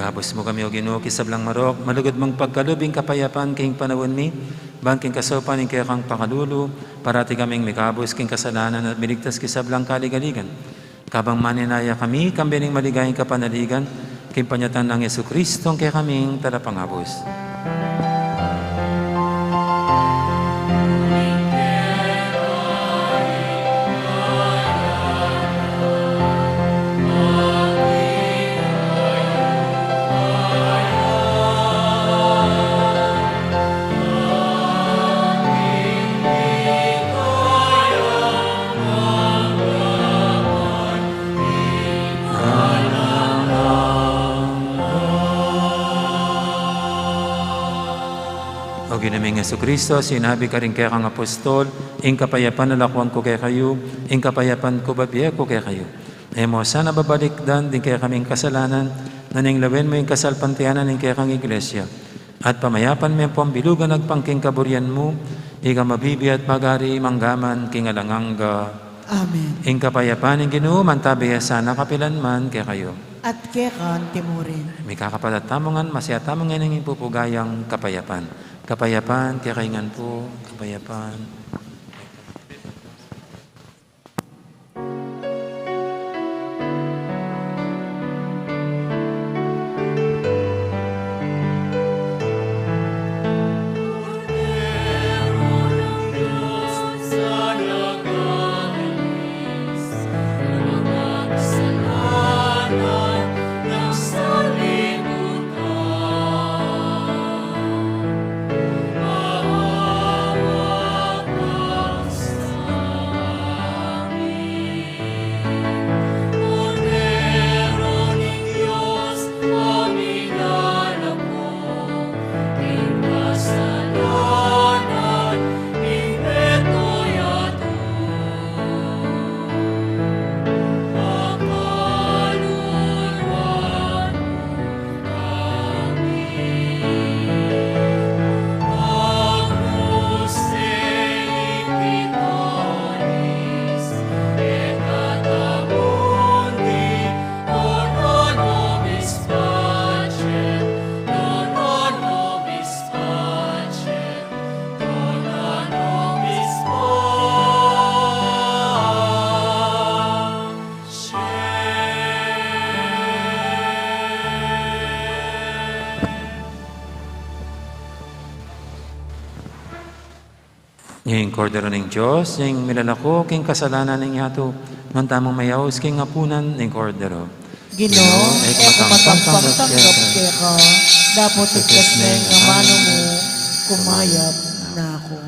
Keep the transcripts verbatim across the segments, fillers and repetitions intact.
Kabus mu kami, O Ginu, king sablang marok, malugud mung pagkalub ing kapayapan king panaun mi, ban king kasaupan ning kekang pakalulu, parati kaming mikabus king kasalanan at miligtas king sablang kaligaligan. Kabang maninaya kami, kambe ning maligayang kapanaligan, king panyatang nang Jesucristo, ing kekaming Talapangabus. O Ginu ming Jesucristo, sinabi karing kekang apostol, ing kapayapan lalakwan ku kekayu, ing kapayapan ku bibie ku kekayu. E mu sana babalikdan ding kekaming kasalanan, nune ing lawen mu ing kasalpantayanan ning kekang iglesia. At pamayapan me ampong bilugan agpang king kaburian mu, ika a mabibie at magari mangga man king alang angga. Amen. Ing kapayapan ning Ginu, mantabi ya sana kapilan man kekayu. At keka mu rin. Mikakapatat tamu ngan, masaya tamu ngan king pupugayang kapayapan. Kapayapan kekayu ngan pu, kapayapan. Ing Kordero ning Dios, ing milalako king kasalanan ning yatu, nuan tamung mayaus king apunan ning Kordero. Ginu, e ku matampang tanggap keka, dapot ikes me ing amanu mu, kumayap na ku.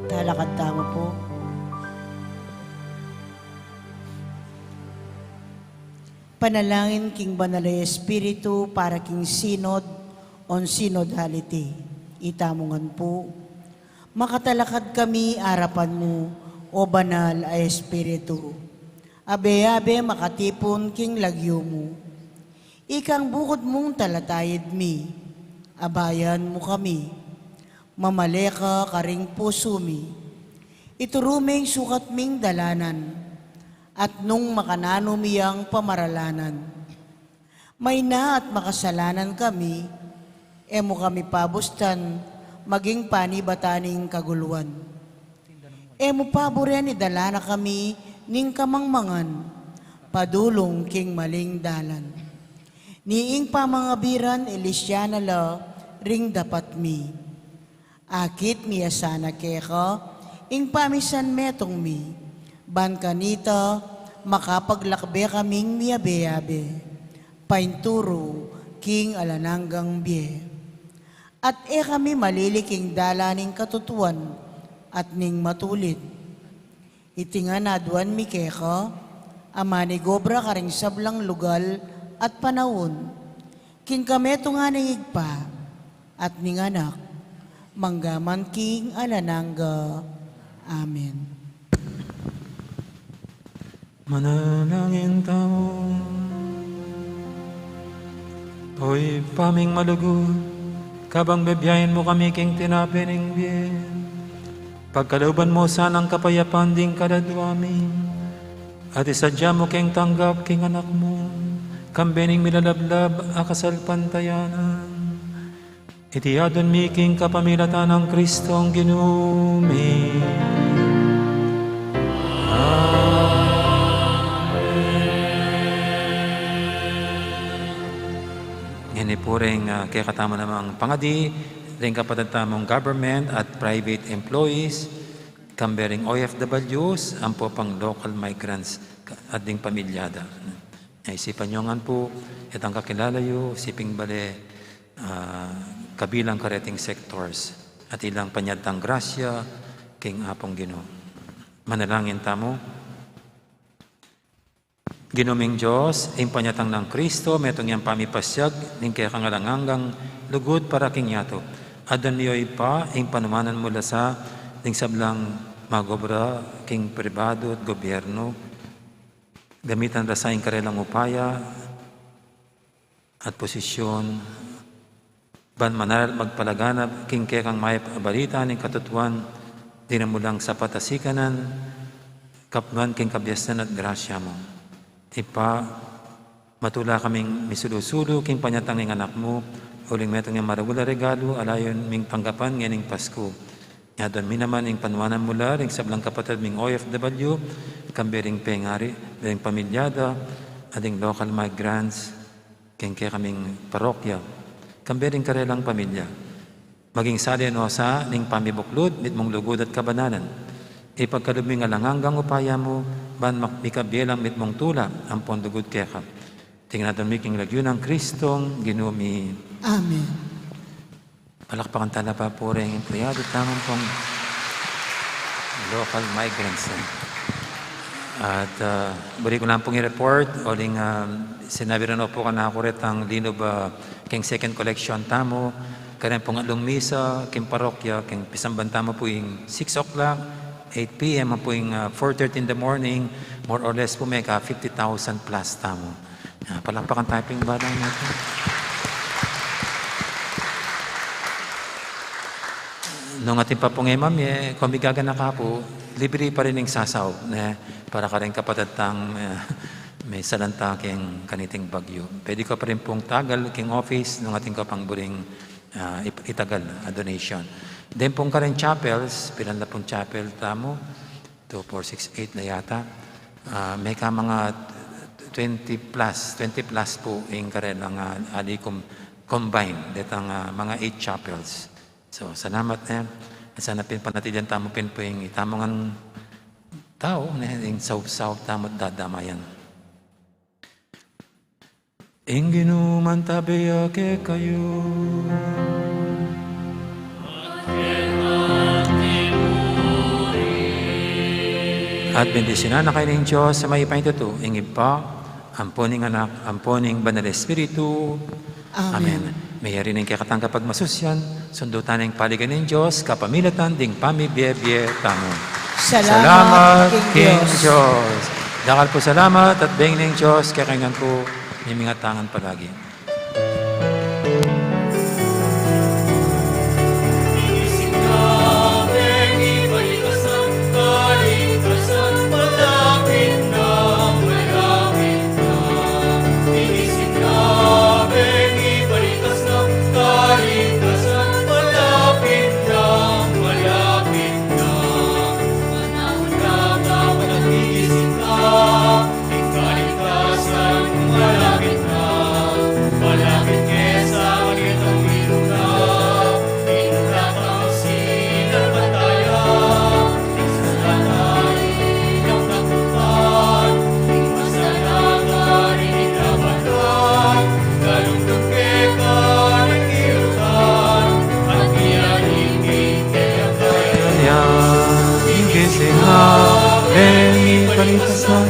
Talakad tamu pu. Panalangin king Banal a Espiritu para king Synod on Synodality. Itamu ngan pu. Makatalakad kami arapan mu, O Banal a Espiritu. Abe-abe makatipun king lagyu mu. Ikang bukud mung talatayid mi, abayan mu kami. Mamale ka karing pusu mi. Ituru me ing sukat ming dalanan, at nung makananu mi yang pamaralanan, mayna at makasalanan kami, e mu kami pabustan maging panibatan ning kaguluan. E mu paburen idala na kami ning kamangmangan, padulung king maling dalan. Ni ing pamangabiran ilisya na la ring dapat mi. Akit mi ya sana keka ing pamisan metung mi, ban kanita makapaglakbe kaming miyabe-yabe, painturu king alang anggang bie. At e kami malili king dalan ning katutuan at ning matulid. Iti ngan aduan mi keka, a manigobra karing sablang lugal at panaun, king kametungan ning Ibpa, at ning Anak, manggaman king alang angga. Amen. Manalangin tamu. O Ibpa ming malugud, kabang bibiayan mu kami king tinape ning bie, pagkalooban mu sanang kapayapan ding kaladua mi, at isadya mu keng tanggap king Anak mu, kambe ning milalablab a kasalpantayanan. Iti adwan mi king kapamilatan nang Kristong Ginu mi. Amen. Ngeni pu ring, ah, kekatamu namang pangadi, ring kapatad tamung government at private employees, kambe ring O F Ws, ampo pang local migrants, ka-, at ding pamilya da. Isipan yu ngan pu, itang kakilala yu, siping bale, ah, kabilang kareting sectors, at ilang panyatang grasya king Apung Ginu. Manalangin tamu. Ginu ming Dios, ing panyatang nang Kristo, metung yang pamipasyag ning kekang alang anggang lugud para king yatu. Adwan mi, O Ibpa, ing panuanan mu la sa ding sablang magobra king pribadu at gobyernu, gamitan da sa ing karelang upaya at posisyon, ban manala'ng magpalaganap king kekang mayap a balita ning katutuan, dinamulang sapat a sikanan, kapnuan king kabiasnan at grasya mu. Ibpa, matula kaming misulu-sulu king panyatang ning Anak mu, uling metung yang maragul a regalu a layun ming tanggapan ngening Pasku. Adwan mi naman ing panuanan mu la ring sablang kapatad ming O F W, kambe ring pengari, ring pamilya da, at ding local migrants, king kekaming parokya, kambe ring karelang pamilya. Maging sali no sa ning pamibuklud mitmung lugud at kabanalan. Ipagkalub ming alang anggang upaya mu, ban mak-, mikabie lang mitmung tula ampon lugud keka. Iti ngan adwan mi king lagyu nang Kristong Ginu mi. Amen. Palakpakan tala pa pu ring empleyado tamu pung local migrants, eh. At, ah, buri ku lang pung i-report, uling, ah, sinabi rin pu kanaku retang linub, ah, king second collection tamu, karin pung atlung misa king parokya, king pisamban tamu pu ing six o'clock, eight P M, pu ing, ah, four thirty in the morning, more or less pu meka fifty thousand plus tamu. Ah, palakpakan tamu pung balang natu. Nung atin pa pung e mamie, kung migaganaka pu, libri pa rin ing sasaw, ne? Para karing kapatad tang, eh, misalanta king kaniting bagyu. Pwede ko pa rin pung tagal king office, nung atin ko pang buring, ah, ip-, itagal a donation. Then pung karing chapels, pilan la pung chapel tamu, two, four, six, eight na yata. Ah, meka mga twenty plus, twenty plus pu ing karelang, ah, ali com-, combined, detang, ah, mga eight chapels. So, salamat, ne. Sana pin panatilian tamu pin pu ing itamu ngan tau, ne, ing saup-saup tamu dadamayan. Ing Ginu mantabe ya kekayu. At bendisyunan na kayu ning Dios a mayupaya tutu, ing Ibpa, ampo ning Anak, ampo ning Banal Espiritu. Amen. Amen. Mayari ning kekatang kapagmasusyan, sundu ta ning paligan ning Dios kapamilatan ding pamibie-bie tamu. Salamat, Salamat king Dios. Dakal pu salamat at bengi ning Dios kekayu ngan pu, mimingatan ngan palagi. Ing kaligtasan malapit na, malapit kesa makitang minuta, minuta pang sinapantaya, ing salata inyang takutan, ing masanatan inyang dapat, galundong keka nagkirutan, at miyaning king kayang kaya. Yan, ing gising na, bengi palipasan,